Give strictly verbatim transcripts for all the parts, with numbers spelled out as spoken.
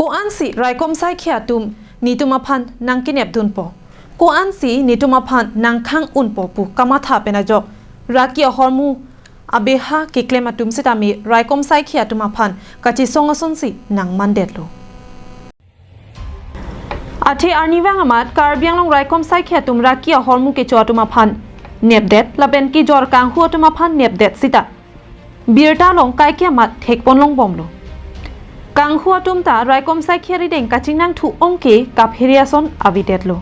Ko-ansi raikom saikhi atum netum aphan nangkenepdunpo, ko-ansi netum aphan nangkhang-unpo pu kamatha pen ajok raki ahormu abeha keklem atum sitame raikom saikhi atum aphan kachesong asonsi nangmandetlo. Athe arnivang amat Karbi Anglong raikom saikhi atum raki ahormu kecho atum aphan nepdet lapen kejor kanghu atum aphan nepdet sita birta along kaike amat thekpon longbomlo. Kanghu atum ta raikom saikhi arideng kachingnangthu ong ke kaphere ason avedetlo.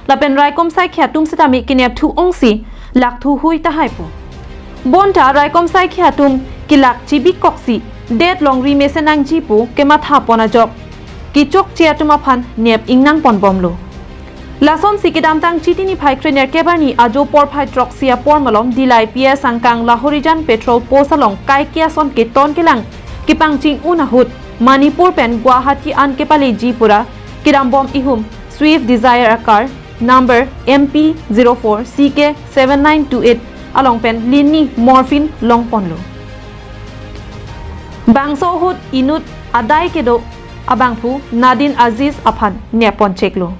Lapen raikom saikhi atum sitame kenepthu ongsi lakthu hui tahaipo. Bonta raikom saikhi atum kelak chibikoksi det longri mesen nangji pu kemathapon ajok kechokche atum aphan nep ingnangponbomlo. Lasonsi kedamtang Chiti niphai krenerkep arni ajo porphai throksi apor malom Dillai P S angkang Lahorijan petrol post along kaike ason keton kelang kepangching-un ahut Manipur pen Guwahati an kepaleji pura kedambom ihum Swift Dzire acar number M P zero four C K seven nine two eight along pen lini morphine longponlo. Bangso ahut inut adai kedo abangphu Nadin Aziz aphan nepponcheklo.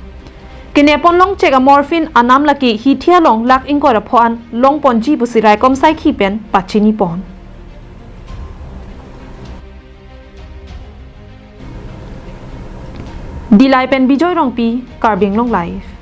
Kenepon longchek amorphine anam lake hithi along lakh ingkoi ra pho an longponji pusi raikom saikhi pen pachinipon. Dillai pen Bijoy Rongpi, Karbi Anglong Live.